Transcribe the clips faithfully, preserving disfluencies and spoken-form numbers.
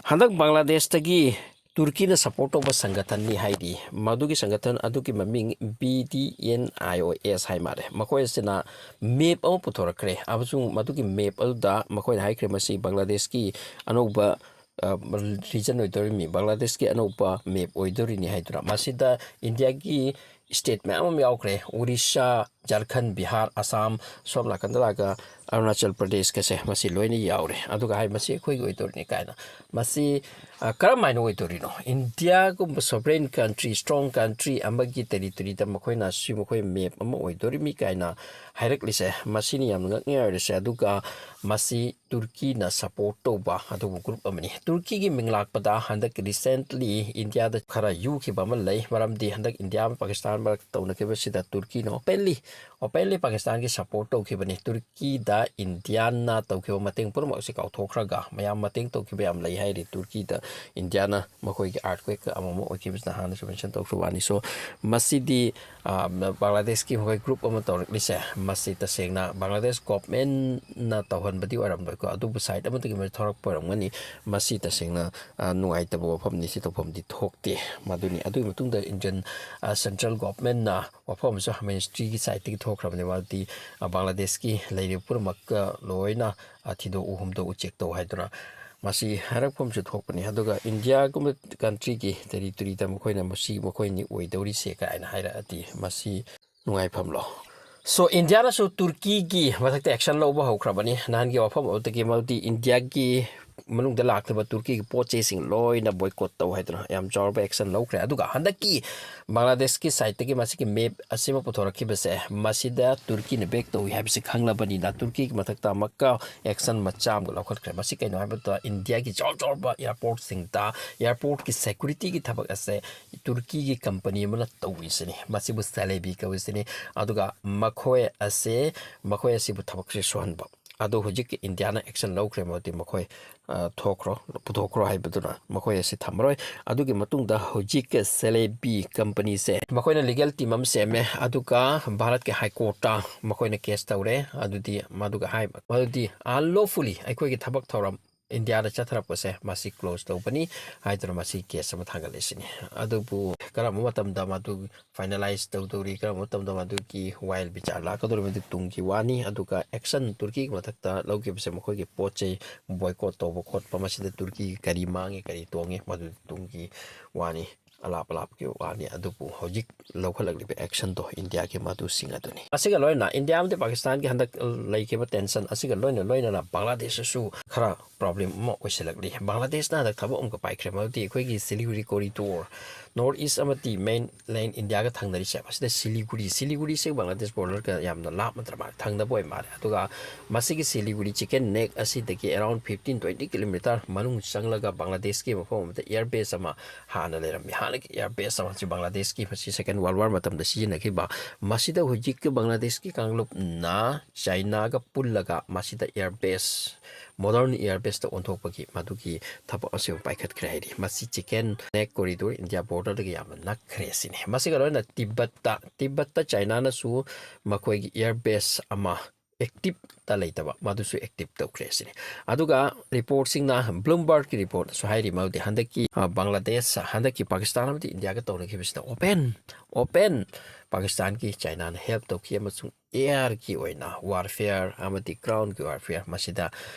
ꯍꯟꯗꯛ ꯕꯪꯒ꯭ꯂꯥꯗꯦꯁꯇꯒꯤ ꯇꯨꯔꯀꯤꯅ ꯁꯄꯣꯔꯠ ꯇꯧꯕ ꯁꯪꯒꯊꯟꯅꯤ ꯍꯥꯏꯔꯤ꯫ ꯃꯗꯨꯒꯤ ꯁꯪꯒꯊꯟ ꯑꯗꯨꯒꯤ ꯃꯃꯤꯡ B D N I O ꯑꯦꯁ ꯍꯥꯏ ꯃꯥꯜꯂꯦ꯫ ꯃꯈꯣꯏ ꯑꯁꯤꯅ ꯃꯦꯞ ꯑꯃ ꯄꯨꯊꯣꯔꯛꯈ꯭ꯔꯦ ꯑꯃꯁꯨꯡ ꯃꯗꯨꯒꯤ ꯃꯦꯞ ꯑꯗꯨꯗ ꯃꯈꯣꯏꯅ ꯍꯥꯏꯈ꯭ꯔꯦ, ꯃꯁꯤ ꯕꯪꯒ꯭ꯂꯥꯗꯦꯁꯀꯤ ꯑꯅꯧꯕ ꯔꯤꯖꯟ ꯑꯣꯏꯗꯣꯔꯤꯃꯤ, ꯕꯪꯒ꯭ꯂꯥꯗꯦꯁꯀꯤ ꯑꯅꯧꯕ ꯃꯦꯞ ꯑꯣꯏꯗꯣꯔꯤꯅꯤ ꯍꯥꯏꯗꯨꯅ꯫ ꯃꯁꯤꯗ ꯏꯟꯗꯤꯌꯥꯒꯤ ꯁ꯭ꯇꯦꯠ ꯃꯌꯥꯝ ꯑꯃ ꯌꯥꯎꯈ꯭ꯔꯦ, ꯎꯔꯤꯁꯥ, ꯖꯔꯈꯟ, ꯕꯤꯍꯥꯔ, ꯑꯁꯥꯝ, ꯁꯣꯝ ꯅꯥꯀꯟꯗ ꯂꯥꯛꯑꯒ ꯑꯔꯨꯅꯥꯆꯜ ꯄ꯭ꯔꯗꯦꯁꯀꯁꯦ, ꯃꯁꯤ ꯂꯣꯏꯅ ꯌꯥꯎꯔꯦ꯫ ꯑꯗꯨꯒ ꯍꯥꯏ, ꯃꯁꯤ ꯑꯩꯈꯣꯏꯒꯤ ꯑꯣꯏꯗꯣꯔꯤꯅꯤ ꯀꯥꯏꯅ꯫ ꯃꯁꯤ ꯑ, ꯀꯔꯝ ꯍꯥꯏꯅ ꯑꯣꯏꯗꯣꯔꯤꯅꯣ? ꯏꯟꯗꯤꯌꯥꯒꯨꯝꯕ ꯁꯣꯚꯔꯦꯟ ꯀꯟꯇ꯭ꯔꯤ, ꯁ꯭ꯇ꯭ꯔꯣꯡ ꯀꯟꯇ꯭ꯔꯤ ꯑꯃꯒꯤ ꯇꯦꯔꯤꯇꯣꯔꯤꯗ ꯃꯈꯣꯏꯅ ꯁꯤ ꯃꯈꯣꯏ ꯃꯦꯞ ꯑꯃ ꯑꯣꯏꯗꯣꯔꯤꯃꯤ ꯀꯥꯏꯅ ꯍꯥꯏꯔꯛꯂꯤꯁꯦ, ꯃꯁꯤꯅ ꯌꯥꯝꯅ ꯉꯛꯅꯤꯡꯉꯥꯏ ꯑꯣꯏꯔꯤꯁꯦ꯫ ꯑꯗꯨꯒ ꯃꯁꯤ ꯇꯨꯔꯀꯤꯅ ꯁꯄꯣꯔꯠ ꯇꯧꯕ ꯑꯗꯨꯒꯨꯝꯕ ꯒ꯭ꯔꯨꯞ ꯑꯃꯅꯤ꯫ ꯇꯨꯔꯀꯤꯒꯤ ꯃꯤꯡ ꯂꯥꯛꯄꯗ ꯍꯟꯗꯛ ꯔꯤꯁꯦꯟꯠꯂꯤ ꯏꯟꯗꯤꯌꯥꯗ ꯈꯔ ꯌꯨꯈꯤꯕ ꯑꯃ ꯂꯩ, ꯃꯔꯝꯗꯤ ꯍꯟꯗꯛ ꯏꯟꯗꯤꯌꯥ ꯑꯃ ꯄꯥꯀꯤꯁꯇꯥꯟ ꯃꯔꯛ ꯇꯧꯅꯈꯤꯕꯁꯤꯗ ꯇꯨꯔꯀꯤꯅ ꯑꯣꯄꯦꯟꯂꯤ, ꯑꯣꯄꯦꯟꯂꯤ ꯄꯥꯀꯤꯁꯇꯥꯟꯒꯤ ꯁꯄꯣꯔꯠ ꯇꯧꯈꯤꯕꯅꯤ꯫ ꯇꯨꯔꯀꯤꯗ ꯏꯟꯗꯤꯌꯥꯅ ꯇꯧꯈꯤꯕ ꯃꯇꯦꯡ ꯄꯨꯝꯅꯃꯛꯁꯤ ꯀꯥꯎꯊꯣꯛꯈ꯭ꯔꯒ, ꯃꯌꯥꯝ ꯃꯇꯦꯡ ꯇꯧꯈꯤꯕ ꯌꯥꯝ ꯂꯩ ꯍꯥꯏꯔꯤ ꯇꯨꯔꯀꯤꯗ ꯏꯟꯗꯤꯌꯥꯅ ꯃꯈꯣꯏꯒꯤ ꯑꯥꯔꯠꯀ꯭ꯋꯦꯛ ꯑꯃ ꯑꯃ ꯑꯣꯏꯈꯤꯕꯁꯤꯅ ꯍꯥꯟꯅꯁꯨ ꯃꯦꯟꯁꯟ ꯇꯧꯈꯤꯕ ꯋꯥꯅꯤ꯫ So, ꯃꯁꯤꯗꯤ, ꯑ, ꯕꯪꯒ꯭ꯂꯥꯗꯦꯁꯀꯤ ꯃꯈꯣꯏ ꯒ꯭ꯔꯨꯞ ꯑꯃ ꯇꯧꯔꯛꯂꯤꯁꯦ, ꯃꯁꯤ ꯇꯁꯦꯡꯅ ꯕꯪꯒ꯭ꯂꯥꯗꯦꯁ ꯒꯣꯚꯔꯟꯃꯦꯟꯠꯅ ꯇꯧꯍꯟꯕꯗꯤ ꯑꯣꯏꯔꯝꯂꯣꯏꯀꯣ, ꯑꯗꯨꯕꯨ ꯁꯥꯏꯠ ꯑꯃꯗꯒꯤ ꯃꯣꯏ ꯊꯣꯔꯛꯄ ꯑꯣꯏꯔꯝꯒꯅꯤ꯫ ꯃꯁꯤ ꯇꯁꯦꯡꯅ, ꯑ, ꯅꯨꯡꯉꯥꯏꯇꯕ ꯋꯥꯐꯝꯅꯤ, ꯁꯤ ꯇꯧꯐꯝꯗꯤ ꯊꯣꯛꯇꯦ꯫ ꯃꯗꯨꯅꯤ꯫ ꯑꯗꯨꯒꯤ ꯃꯇꯨꯡꯗ ꯏꯟꯗꯤꯌꯟ, ꯑ, ꯁꯦꯟꯇ꯭ꯔꯦꯜ ꯒꯣꯚꯔꯟꯃꯦꯟꯠꯅ ꯋꯥꯐꯝ ꯑꯃꯁꯨ ꯃꯤꯅꯤꯁꯇ꯭ꯔꯤꯒꯤ ꯁꯥꯏꯠꯇꯒꯤ ꯊꯣꯛꯈ꯭ꯔꯕꯅꯦ, ꯃꯗꯨꯗꯤ, ꯑ, ꯕꯪꯒ꯭ꯂꯥꯗꯦꯁꯀꯤ ꯂꯩꯔꯤꯕ ꯄꯨꯝꯅꯃꯛꯀ ꯂꯣꯏꯅ, ꯑ, ꯊꯤꯗꯣꯛꯎ ꯍꯨꯝꯗꯣꯛꯎ ꯆꯦꯛ ꯇꯧ ꯍꯥꯏꯗꯨꯅ꯫ ꯃꯁꯤ ꯍꯥꯏꯔꯛꯐꯝꯁꯨ ꯊꯣꯛꯄꯅꯤ꯫ ꯑꯗꯨꯒ ꯏꯟꯗꯤꯌꯥꯒꯨꯝꯕ ꯀꯟꯇ꯭ꯔꯤꯒꯤ ꯇꯦꯔꯤꯇꯣꯔꯤꯗ ꯃꯈꯣꯏꯅ ꯃꯁꯤ ꯃꯈꯣꯏꯅꯤ ꯑꯣꯏꯗꯧꯔꯤꯁꯦ ꯀꯥꯏꯅ ꯍꯥꯏꯔꯛꯑꯗꯤ ꯃꯁꯤ ꯅꯨꯡꯉꯥꯏꯐꯝꯂꯣ? So, ꯏꯟꯗꯤꯌꯥꯅꯁꯨ ꯇꯨꯔꯀꯤꯒꯤ ꯃꯊꯛꯇ ꯑꯦꯛꯁꯟ ꯂꯧꯕ ꯍꯧꯈ꯭ꯔꯕꯅꯤ꯫ ꯅꯍꯥꯟꯒꯤ ꯋꯥꯐꯝ ꯑꯗꯨꯗꯒꯤ ꯃꯗꯨꯗꯤ ꯏꯟꯗꯤꯌꯥꯒꯤ ꯃꯅꯨꯡꯗ ꯂꯥꯛꯇꯕ ꯇꯨꯔꯀꯤꯒꯤ ꯄꯣꯠ ꯆꯩꯁꯤꯡ ꯂꯣꯏꯅ ꯕꯣꯏꯀꯣꯠ ꯇꯧ ꯍꯥꯏꯗꯨꯅ ꯌꯥꯝ ꯆꯥꯎꯔꯕ ꯑꯦꯛꯁꯟ ꯂꯧꯈ꯭ꯔꯦ꯫ ꯑꯗꯨꯒ ꯍꯟꯗꯛꯀꯤ ꯕꯪꯒ꯭ꯂꯥꯗꯦꯁꯀꯤ ꯁꯥꯏꯠꯇꯒꯤ ꯃꯁꯤꯒꯤ ꯃꯦꯞ ꯑꯁꯤꯃ ꯄꯨꯊꯣꯔꯛꯈꯤꯕꯁꯦ, ꯃꯁꯤꯗ ꯇꯨꯔꯀꯤꯅ ꯕꯦꯛ ꯇꯧꯏ ꯍꯥꯏꯕꯁꯤ ꯈꯪꯂꯕꯅꯤꯅ ꯇꯨꯔꯀꯤꯒꯤ ꯃꯊꯛꯇ ꯑꯃꯨꯛꯀ ꯑꯦꯛꯁꯟ ꯃꯆꯥ ꯑꯃꯒ ꯂꯧꯈꯠꯈ꯭ꯔꯦ꯫ ꯃꯁꯤ ꯀꯩꯅꯣ ꯍꯥꯏꯕꯗ ꯏꯟꯗꯤꯌꯥꯒꯤ ꯆꯥꯎ ꯆꯥꯎꯔꯕ ꯑꯦꯌꯥꯔꯄꯣꯔꯠꯁꯤꯡꯗ ꯑꯦꯌꯥꯔꯄꯣꯔꯠꯀꯤ ꯁꯦꯀ꯭ꯌꯨꯔꯤꯇꯤꯒꯤ ꯊꯕꯛ ꯑꯁꯦ ꯇꯨꯔꯀꯤꯒꯤ ꯀꯝꯄꯅꯤ ꯑꯃꯅ ꯇꯧꯏꯁꯤꯅꯤ꯫ ꯃꯁꯤꯕꯨ ꯁꯦꯂꯦꯕꯤ ꯀꯧꯏꯁꯤꯅꯤ꯫ ꯑꯗꯨꯒ ꯃꯈꯣꯏ ꯑꯁꯦ, ꯃꯈꯣꯏ ꯑꯁꯤꯕꯨ ꯊꯕꯛꯁꯦ ꯁꯨꯍꯟꯕ꯫ ꯑꯗꯣ ꯍꯧꯖꯤꯛ ꯏꯟꯗꯤꯌꯥꯅ ꯑꯦꯛꯁꯟ ꯂꯧꯈ꯭ꯔꯦ, ꯃꯗꯨꯗꯤ ꯃꯈꯣꯏ, ꯑ, ꯊꯣꯛꯈ꯭ꯔꯣ, ꯄꯨꯊꯣꯛꯈ꯭ꯔꯣ ꯍꯥꯏꯕꯗꯨꯅ ꯃꯈꯣꯏ ꯑꯁꯤ ꯊꯝꯃꯔꯣꯏ꯫ ꯑꯗꯨꯒꯤ ꯃꯇꯨꯡꯗ ꯍꯧꯖꯤꯛ ꯁꯦꯂꯦꯕꯤ ꯀꯝꯄꯅꯤꯁꯦ ꯃꯈꯣꯏꯅ ꯂꯤꯒꯦꯜ ꯇꯤꯝ ꯑꯃ ꯁꯦꯝꯃꯦ, ꯑꯗꯨꯒ ꯚꯥꯔꯠꯀꯤ ꯍꯥꯏ ꯀꯣꯔꯠꯇ ꯃꯈꯣꯏꯅ ꯀꯦꯁ ꯇꯧꯔꯦ꯫ ꯑꯗꯨꯗꯤ ꯃꯗꯨꯒ ꯍꯥꯏꯕ, ꯃꯗꯨꯗꯤ ꯑꯟꯂꯣꯐꯨꯂꯤ ꯑꯩꯈꯣꯏꯒꯤ ꯊꯕꯛ ꯊꯧꯔꯝ ꯏꯟꯗꯤꯌꯥꯗ ꯆꯠꯊꯔꯛꯄꯁꯦ ꯃꯁꯤ ꯀ꯭ꯂꯣꯖ ꯇꯧꯕꯅꯤ ꯍꯥꯏꯗꯨꯅ ꯃꯁꯤ ꯀꯦꯁ ꯑꯃ ꯊꯥꯡꯒꯠꯂꯤꯁꯤꯅꯤ꯫ ꯑꯗꯨꯕꯨ ꯀꯔꯝꯕ ꯃꯇꯝꯗ ꯃꯗꯨ ꯐꯥꯏꯅꯦꯂꯥꯏꯁ ꯇꯧꯗꯧꯔꯤ, ꯀꯔꯝꯕ ꯃꯇꯝꯗ ꯃꯗꯨꯒꯤ ꯋꯥꯌꯦꯜ ꯕꯤꯆꯥꯔ ꯂꯥꯛꯀꯗꯧꯔꯤ, ꯃꯗꯨ ꯇꯨꯡꯒꯤ ꯋꯥꯅꯤ꯫ ꯑꯗꯨꯒ ꯑꯦꯛꯁꯟ ꯇꯨꯔꯀꯤꯒꯤ ꯃꯊꯛꯇ ꯂꯧꯈꯤꯕꯁꯦ, ꯃꯈꯣꯏꯒꯤ ꯄꯣꯠ ꯆꯩ ꯕꯣꯏꯀꯣꯠ ꯇꯧꯕ ꯈꯣꯠꯄ, ꯃꯁꯤꯗ ꯇꯨꯔꯀꯤ ꯀꯔꯤ ꯃꯥꯡꯉꯤ, ꯀꯔꯤ ꯇꯣꯡꯉꯤ, ꯃꯗꯨ ꯇꯨꯡꯒꯤ ꯋꯥꯅꯤ꯫ ꯑꯂꯥꯞ ꯑꯂꯥꯞꯀꯤ ꯋꯥꯅꯤ꯫ ꯑꯗꯨꯕꯨ ꯍꯧꯖꯤꯛ ꯂꯧꯈꯠꯂꯛꯂꯤꯕ ꯑꯦꯛꯁꯟꯗꯣ ꯏꯟꯗꯤꯌꯥꯒꯤ ꯃꯗꯨ ꯁꯤꯡ ꯑꯗꯨꯅꯤ꯫ ꯑꯁꯤꯒ ꯂꯣꯏꯅꯅ ꯏꯟꯗꯤꯌꯥ ꯑꯃꯗꯤ ꯄꯥꯀꯤꯁꯇꯥꯟꯒꯤ ꯍꯟꯗꯛ ꯂꯩꯈꯤꯕ ꯇꯦꯟꯁꯟ ꯑꯁꯤꯒ ꯂꯣꯏꯅ ꯂꯣꯏꯅꯅ ꯕꯪꯒ꯭ꯂꯥꯗꯦꯁꯇꯁꯨ ꯈꯔ ꯄ꯭ꯔꯣꯕ꯭ꯂꯦꯝ ꯑꯃ ꯑꯣꯏꯁꯤꯜꯂꯛꯂꯤ꯫ ꯕꯪꯒ꯭ꯂꯥꯗꯦꯁꯅ ꯍꯟꯗꯛ ꯊꯕꯛ ꯑꯃꯒ ꯄꯥꯏꯈ꯭ꯔꯦ, ꯃꯗꯨꯗꯤ ꯑꯩꯈꯣꯏꯒꯤ ꯁꯤꯂꯤꯒꯨꯔꯤ ꯀꯣꯔꯤꯗꯣꯔ, ꯅꯣꯔꯠ ꯏꯁ ꯑꯃꯗꯤ ꯃꯦꯟ ꯂꯦꯟ ꯏꯟꯗꯤꯌꯥꯒ ꯊꯪꯅꯔꯤꯁꯦ, ꯃꯁꯤꯗ ꯁꯤꯂꯤꯒꯨꯔꯤ, ꯁꯤꯂꯤꯒꯨꯔꯤꯁꯦ ꯕꯪꯒ꯭ꯂꯥꯗꯦꯁ ꯕꯣꯔꯗꯔꯒ ꯌꯥꯝꯅ ꯂꯥꯞꯅꯗ꯭ꯔ ꯃꯥꯜꯂꯦ, ꯊꯪꯅꯕ ꯑꯣꯏ ꯃꯥꯜꯂꯦ꯫ ꯑꯗꯨꯒ ꯃꯁꯤꯒꯤ ꯁꯤꯂꯤꯒꯨꯔꯤ ꯆꯤꯀꯦꯟ ꯅꯦꯛ ꯑꯁꯤꯗꯒꯤ ꯑꯦꯔꯥꯎꯟ ꯐꯤꯐꯇꯤꯟ ꯇ꯭ꯋꯦꯟꯇꯤ ꯀꯤꯂꯣꯃꯤꯇꯔ ꯃꯅꯨꯡ ꯆꯪꯂꯒ ꯕꯪꯒ꯭ꯂꯥꯗꯦꯁꯀꯤ ꯃꯐꯝ ꯑꯃꯗ ꯏꯌꯔ ꯕꯦꯁ ꯑꯃ ꯍꯥꯟꯅ ꯂꯩꯔꯝꯃꯤ꯫ ꯍꯥꯟꯅꯒꯤ ꯏꯌꯔ ꯕꯦꯁ ꯑꯃꯁꯤ ꯕꯪꯒ꯭ꯂꯥꯗꯦꯁꯀꯤ, ꯃꯁꯤ ꯁꯦꯀꯦꯟ ꯋꯥꯔꯜ ꯋꯥꯔ ꯃꯇꯝꯗ ꯁꯤꯖꯤꯟꯅꯈꯤꯕ, ꯃꯁꯤꯗ ꯍꯧꯖꯤꯛꯀꯤ ꯕꯪꯒ꯭ꯂꯥꯗꯦꯁꯀꯤ ꯀꯥꯡꯂꯨꯞꯅ ꯆꯥꯏꯅꯥꯒ ꯄꯨꯜꯂꯒ ꯃꯁꯤꯗ ꯏꯌꯔ ꯕꯦꯁ, ꯃꯣꯗꯔꯟ ꯏꯌꯔ ꯕꯦꯁꯇ ꯑꯣꯟꯊꯣꯛꯄꯒꯤ ꯃꯗꯨꯒꯤ ꯊꯕꯛ ꯑꯁꯤꯕꯨ ꯄꯥꯏꯈꯠꯈ꯭ꯔꯦ ꯍꯥꯏꯔꯤ꯫ ꯃꯁꯤ ꯆꯤꯀꯦꯟ ꯅꯦꯛ ꯀꯣꯔꯤꯗꯣꯔ ꯏꯟꯗꯤꯌꯥ ꯕꯣꯔꯗꯔꯗꯒꯤ ꯌꯥꯝꯅ ꯅꯛꯈ꯭ꯔꯦ ꯁꯤꯅꯤ꯫ ꯃꯁꯤꯒ ꯂꯣꯏꯅꯅ ꯇꯤꯕꯠꯇ, ꯇꯤꯕꯠꯇ ꯆꯥꯏꯅꯥꯅꯁꯨ ꯃꯈꯣꯏꯒꯤ ꯏꯌꯔ ꯕꯦꯁ ꯑꯃ ꯑꯦꯛꯇꯤꯞꯇ ꯂꯩꯇꯕ, ꯃꯗꯨꯁꯨ ꯑꯦꯛꯇꯤꯞ ꯇꯧꯈ꯭ꯔꯦ ꯁꯤꯅꯤ꯫ ꯑꯗꯨꯒ ꯔꯤꯄꯣꯔꯠꯁꯤꯡꯅ, ꯕ꯭ꯂꯨꯝꯕꯔꯒꯀꯤ ꯔꯤꯄꯣꯔꯠꯅꯁꯨ ꯍꯥꯏꯔꯤ, ꯃꯗꯨꯗꯤ ꯍꯟꯗꯛꯀꯤ, ꯑ, ꯕꯪꯒ꯭ꯂꯥꯗꯦꯁ, ꯍꯟꯗꯛꯀꯤ ꯄꯥꯀꯤꯁꯇꯥꯟ ꯑꯃꯗꯤ ꯏꯟꯗꯤꯌꯥꯒ ꯇꯧꯅꯈꯤꯕꯁꯤꯗ ꯑꯣꯄꯦꯟ, ꯑꯣꯄꯦꯟ ꯄꯥꯀꯤꯁꯇꯥꯟꯒꯤ ꯆꯥꯏꯅꯥꯅ ꯍꯦꯜꯞ ꯇꯧꯈꯤ ꯑꯃꯁꯨꯡ ꯑꯦꯌꯔꯒꯤ ꯑꯣꯏꯅ ꯋꯥꯔꯐꯤꯌꯔ ꯑꯃꯗꯤ ꯒ꯭ꯔꯥꯎꯟꯒꯤ ꯋꯥꯔꯐꯤꯌꯔ ꯃꯁꯤꯗ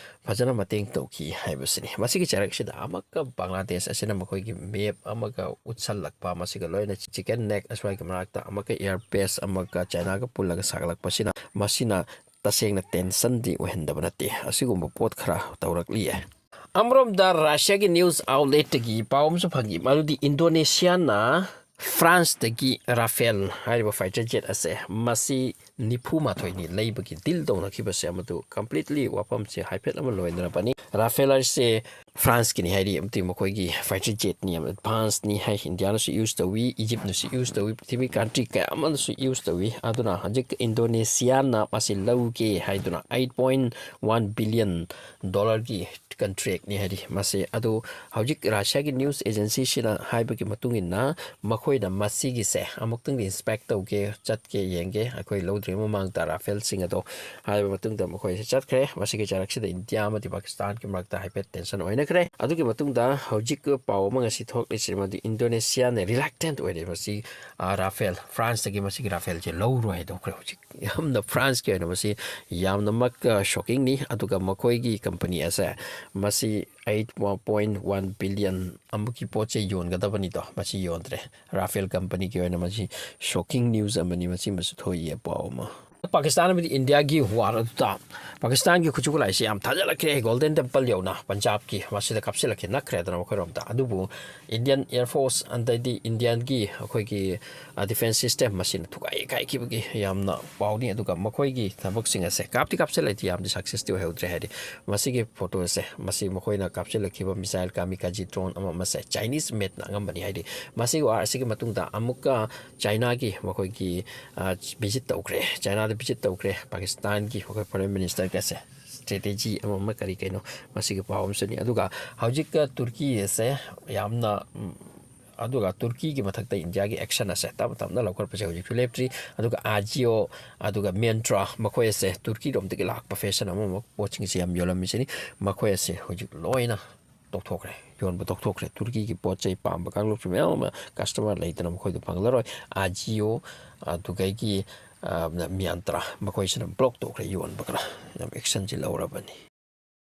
ꯐꯖꯅ ꯃꯇꯦꯡ ꯇꯧꯈꯤ ꯍꯥꯏꯕꯁꯤꯅꯤ꯫ ꯃꯁꯤꯒꯤ ꯆꯩꯔꯛꯁꯤꯗ ꯑꯃꯨꯛꯀ ꯕꯪꯒ꯭ꯂꯥꯗꯦꯁ ꯑꯁꯤꯅ ꯃꯈꯣꯏꯒꯤ ꯃꯦꯞ ꯑꯃꯒ ꯎꯠꯁꯜꯂꯛꯄ, ꯃꯁꯤꯒ ꯂꯣꯏꯅ ꯆꯤꯀꯦꯟ ꯅꯦꯛ ꯑꯁ꯭ꯋꯥꯏꯒꯤ ꯃꯅꯥꯛꯇ ꯑꯃꯨꯛꯀ ꯏꯌꯔ ꯕꯦꯁ ꯑꯃꯒ ꯆꯥꯏꯅꯥꯒ ꯄꯨꯜꯂꯒ ꯁꯥꯒꯠꯂꯛꯄꯁꯤꯅ, ꯃꯁꯤꯅ ꯇꯁꯦꯡꯅ ꯇꯦꯟꯁꯟꯗꯤ ꯑꯣꯏꯍꯟꯗꯕ ꯅꯠꯇꯦ꯫ ꯑꯁꯤꯒꯨꯝꯕ ꯄꯣꯠ ꯈꯔ ꯇꯧꯔꯛꯂꯤ ꯌꯥꯏ꯫ ꯑꯃꯔꯣꯝꯗ ꯔꯁꯤꯌꯥꯒꯤ ꯅ꯭ꯌꯨꯁ ꯑꯥꯎꯠꯂꯦꯠꯇꯒꯤ ꯄꯥꯎ ꯑꯃꯁꯨ ꯐꯪꯉꯤ, ꯃꯗꯨꯗꯤ ꯏꯟꯗꯣꯅꯦꯁꯤꯌꯥꯅ ꯐ꯭ꯔꯥꯟꯁꯇꯒꯤ ꯔꯥꯐꯦꯜ ꯍꯥꯏꯔꯤꯕ ꯐꯥꯏꯇꯔ ꯖꯦꯠ ꯑꯁꯦ ꯃꯁꯤ ꯅꯤꯐꯨ ꯃꯥꯊꯣꯏꯅꯤ ꯂꯩꯕꯒꯤ ꯗꯤꯜ ꯇꯧꯅꯈꯤꯕꯁꯦ, ꯑꯃꯗꯨ ꯀꯝꯄ꯭ꯂꯤꯠꯂꯤ ꯋꯥꯐꯝꯁꯦ ꯍꯥꯏꯐꯦꯠ ꯑꯃ ꯂꯣꯏꯅꯔꯕꯅꯤ꯫ ꯔꯥꯐꯦꯜ ꯍꯥꯏꯁꯦ ꯐ꯭ꯔꯥꯟꯁꯀꯤꯅꯤ ꯍꯥꯏꯔꯤ, ꯑꯃꯗꯤ ꯃꯈꯣꯏꯒꯤ ꯐꯥꯏꯇꯔ ꯖꯦꯠꯅꯤ, ꯌꯥꯝ ꯑꯦꯗꯚꯥꯟꯁꯅꯤ ꯍꯥꯏ꯫ ꯏꯟꯗꯤꯌꯥꯅꯁꯨ ꯌꯨꯁ ꯇꯧꯏ, ꯏꯖꯤꯞꯅꯁꯨ ꯌꯨꯁ ꯇꯧꯏ, ꯄ꯭ꯔꯤꯊꯤꯕꯤ ꯀꯟꯇ꯭ꯔꯤ ꯀꯌꯥ ꯑꯃꯅꯁꯨ ꯌꯨꯁ ꯇꯧꯏ꯫ ꯑꯗꯨꯅ ꯍꯧꯖꯤꯛ ꯏꯟꯗꯣꯅꯦꯁꯤꯌꯥꯅ ꯃꯁꯤ ꯂꯧꯒꯦ ꯍꯥꯏꯗꯨꯅ eight point one billion dollarꯒꯤ ꯀꯟꯇ꯭ꯔꯦꯛꯅꯤ ꯍꯥꯏꯔꯤ ꯃꯁꯤ꯫ ꯑꯗꯨ ꯍꯧꯖꯤꯛ ꯔꯁꯤꯌꯥꯒꯤ ꯅ꯭ꯌꯨꯁ ꯑꯦꯖꯦꯟꯁꯤꯁꯤꯅ ꯍꯥꯏꯕꯒꯤ ꯃꯇꯨꯡ ꯏꯟꯅ ꯃꯈꯣꯏꯅ ꯃꯁꯤꯒꯤꯁꯦ ꯑꯃꯨꯛꯇꯪꯗꯤ ꯏꯟꯁꯄꯦꯛ ꯇꯧꯒꯦ, ꯆꯠꯀꯦ, ꯌꯦꯡꯒꯦ, ꯑꯩꯈꯣꯏ ꯂꯧꯗ꯭ꯔꯤꯉꯩ ꯃꯃꯥꯡꯗ ꯔꯥꯐꯦꯜꯁꯤꯡ ꯑꯗꯣ ꯍꯥꯏꯕ ꯃꯇꯨꯡꯗ ꯃꯈꯣꯏꯁꯦ ꯆꯠꯈ꯭ꯔꯦ꯫ ꯃꯁꯤꯒꯤ ꯆꯔꯛꯁꯤꯗ ꯏꯟꯗꯤꯌꯥ ꯑꯃꯗꯤ ꯄꯥꯀꯤꯁꯇꯥꯟꯒꯤ ꯃꯔꯛꯇ ꯍꯥꯏꯐꯦꯠ ꯇꯦꯟꯁꯟ ꯑꯣꯏꯅꯈ꯭ꯔꯦ꯫ ꯑꯗꯨꯒꯤ ꯃꯇꯨꯡꯗ ꯍꯧꯖꯤꯛ ꯄꯥꯎ ꯑꯃ ꯉꯁꯤ ꯊꯣꯛꯂꯤꯁꯤ, ꯃꯗꯨ ꯏꯟꯗꯣꯅꯦꯁꯤꯌꯥꯅ ꯔꯤꯂꯛꯇꯦꯟꯠ ꯑꯣꯏꯔꯦ ꯃꯁꯤ, ꯑ, ꯔꯥꯐꯦꯜ, ꯐ꯭ꯔꯥꯟꯁꯇꯒꯤ ꯃꯁꯤꯒꯤ ꯔꯥꯐꯦꯜꯁꯦ ꯂꯧꯔꯣꯏ ꯍꯥꯏꯗꯣꯛꯈ꯭ꯔꯦ꯫ ꯍꯧꯖꯤꯛ ꯌꯥꯝꯅ ꯐ꯭ꯔꯥꯟꯁꯀꯤ ꯑꯣꯏꯅ ꯃꯁꯤ ꯌꯥꯝꯅꯃꯛ, ꯑ, ꯁꯣꯛꯀꯤꯡꯅꯤ꯫ ꯑꯗꯨꯒ ꯃꯈꯣꯏꯒꯤ ꯀꯝꯄꯅꯤ ꯑꯁꯦ ꯃꯁꯤ eight point one billion ꯑꯃꯨꯛꯀꯤ ꯄꯣꯠ ꯆꯩ ꯌꯣꯟꯒꯗꯕꯅꯤꯗꯣ, ꯃꯁꯤ ꯌꯣꯟꯗ꯭ꯔꯦ꯫ ꯔꯥꯐꯦꯜ ꯀꯝꯄꯅꯤꯒꯤ ꯑꯣꯏꯅ ꯃꯁꯤ ꯁꯣꯛꯀꯤꯡ ꯅ꯭ꯌꯨꯁ ꯑꯃꯅꯤ, ꯃꯁꯤꯃꯁꯨ ꯊꯣꯛꯏ ꯄꯥꯎ ꯑꯃ꯫ ꯄꯥꯀꯤꯁꯇꯥꯟ ꯑꯃꯗꯤ ꯏꯟꯗꯤꯌꯥꯒꯤ ꯋꯥꯔ ꯑꯗꯨꯗ ꯄꯥꯀꯤꯁꯇꯥꯟꯒꯤ ꯈꯨꯠꯁꯨ ꯈꯨꯠꯂꯥꯏꯁꯤ ꯌꯥꯝ ꯊꯥꯖꯤꯜꯂꯛꯈ꯭ꯔꯦ꯫ ꯒꯣꯜꯗꯟ ꯇꯦꯝꯄꯜ ꯌꯧꯅ ꯄꯟꯖꯥꯕꯀꯤ ꯃꯁꯤꯗ ꯀꯥꯞꯁꯤꯜꯂꯛꯈꯤ, ꯅꯛꯈ꯭ꯔꯦꯗꯅ ꯃꯈꯣꯏꯔꯣꯝꯗ꯫ ꯑꯗꯨꯕꯨ ꯏꯟꯗꯤꯌꯟ ꯑꯦꯌꯔ ꯐꯣꯔꯁ ꯑꯗꯩꯗꯤ ꯏꯟꯗꯤꯌꯟꯒꯤ ꯑꯩꯈꯣꯏꯒꯤ, ꯑ, ꯗꯤꯐꯦꯟꯁ ꯁꯤꯁꯇꯦꯝ ꯃꯁꯤꯅ ꯊꯨꯒꯥꯏ ꯀꯥꯏꯈꯤꯕꯒꯤ ꯌꯥꯝꯅ ꯄꯥꯎꯅꯤ꯫ ꯑꯗꯨꯒ ꯃꯈꯣꯏꯒꯤ ꯊꯕꯛꯁꯤꯡ ꯑꯁꯦ ꯀꯥꯞꯇꯤ ꯀꯥꯞꯁꯤꯜꯂꯛꯇꯦ, ꯌꯥꯝꯗꯤ ꯁꯛꯁꯦꯁꯇꯤ ꯑꯣꯏꯍꯧꯗ꯭ꯔꯦ꯫ ꯍꯥꯏꯗꯤ ꯃꯁꯤꯒꯤ ꯐꯣꯇꯣꯁꯦ, ꯃꯁꯤ ꯃꯈꯣꯏꯅ ꯀꯥꯞꯁꯤꯜꯂꯛꯈꯤꯕ ꯃꯤꯁꯥꯏꯜ ꯀꯥꯃꯤꯀꯥꯖꯤ ꯗ꯭ꯔꯣꯟ ꯑꯃ ꯑꯃꯁꯦ ꯆꯥꯏꯅꯤꯁ ꯃꯦꯗꯅ ꯑꯉꯝꯕꯅꯤ꯫ ꯍꯥꯏꯗꯤ ꯃꯁꯤꯒꯤ ꯋꯥꯔ ꯑꯁꯤꯒꯤ ꯃꯇꯨꯡꯗ ꯑꯃꯨꯛꯀ ꯆꯥꯏꯅꯥꯒꯤ ꯃꯈꯣꯏꯒꯤ, ꯑ, ꯚꯤꯖꯤꯠ ꯇꯧꯈ꯭ꯔꯦ, ꯆꯥꯏꯅꯥꯗ ꯚꯤꯖꯤꯠ ꯇꯧꯈ꯭ꯔꯦ ꯄꯥꯀꯤꯁꯇꯥꯟꯒꯤ ꯃꯈꯣꯏ ꯐꯣꯔꯦꯟ ꯃꯤꯅꯤꯁꯇꯔꯒꯁꯦ꯫ ꯁ꯭ꯇ꯭ꯔꯦꯇꯦꯖꯤ ꯑꯃ ꯑꯃ ꯀꯔꯤ ꯀꯩꯅꯣ ꯃꯁꯤꯒꯤ ꯄꯥꯎ ꯑꯃꯁꯨꯅꯤ꯫ ꯑꯗꯨꯒ ꯍꯧꯖꯤꯛꯀ ꯇꯨꯔꯀꯤ ꯑꯁꯦ ꯌꯥꯝꯅ, ꯎꯝ, ꯑꯗꯨꯒ ꯇꯨꯔꯀꯤꯒꯤ ꯃꯊꯛꯇ ꯏꯟꯗꯤꯌꯥꯒꯤ ꯑꯦꯛꯁꯟ ꯑꯁꯦ ꯇꯞꯅ ꯇꯞꯅ ꯂꯧꯈꯠꯄꯁꯦ ꯍꯧꯖꯤꯛꯁꯨ ꯂꯦꯞꯇ꯭ꯔꯤ꯫ ꯑꯗꯨꯒ ꯑꯥꯖꯤꯑꯣ, ꯑꯗꯨꯒ ꯃꯦꯟꯇ꯭ꯔꯥ, ꯃꯈꯣꯏ ꯑꯁꯦ ꯇꯨꯔꯀꯤꯔꯣꯝꯗꯒꯤ ꯂꯥꯛꯄ ꯐꯦꯁꯟ ꯑꯃ ꯑꯃ ꯄꯣꯠꯁꯤꯡꯁꯦ ꯌꯥꯝ ꯌꯣꯜꯂꯝꯃꯤꯁꯤꯅꯤ꯫ ꯃꯈꯣꯏ ꯑꯁꯦ ꯍꯧꯖꯤꯛ ꯂꯣꯏꯅ ꯇꯣꯛꯊꯣꯛꯈ꯭ꯔꯦ, ꯌꯣꯟꯕ ꯇꯣꯛꯊꯣꯛꯈ꯭ꯔꯦ꯫ ꯇꯨꯔꯀꯤꯒꯤ ꯄꯣꯠ ꯆꯩ ꯄꯥꯝꯕ ꯀꯥꯡꯂꯨꯞꯁꯨ ꯃꯌꯥꯝ ꯑꯃ ꯀꯁꯇꯃꯔ ꯂꯩꯇꯅ ꯃꯈꯣꯏꯗ ꯐꯪꯂꯔꯣꯏ꯫ ꯑꯥꯖꯤꯑꯣ, ꯑꯗꯨꯗꯒꯤ, ꯑ, ꯃꯤꯌꯥꯟꯇ꯭ꯔꯥ, ꯃꯈꯣꯏꯁꯤꯅ ꯕ꯭ꯂꯣꯛ ꯇꯧꯈ꯭ꯔꯦ ꯌꯣꯟꯕ ꯈꯔ꯫ ꯌꯥꯝ ꯑꯦꯛꯁꯟꯁꯤ ꯂꯧꯔꯕꯅꯤ꯫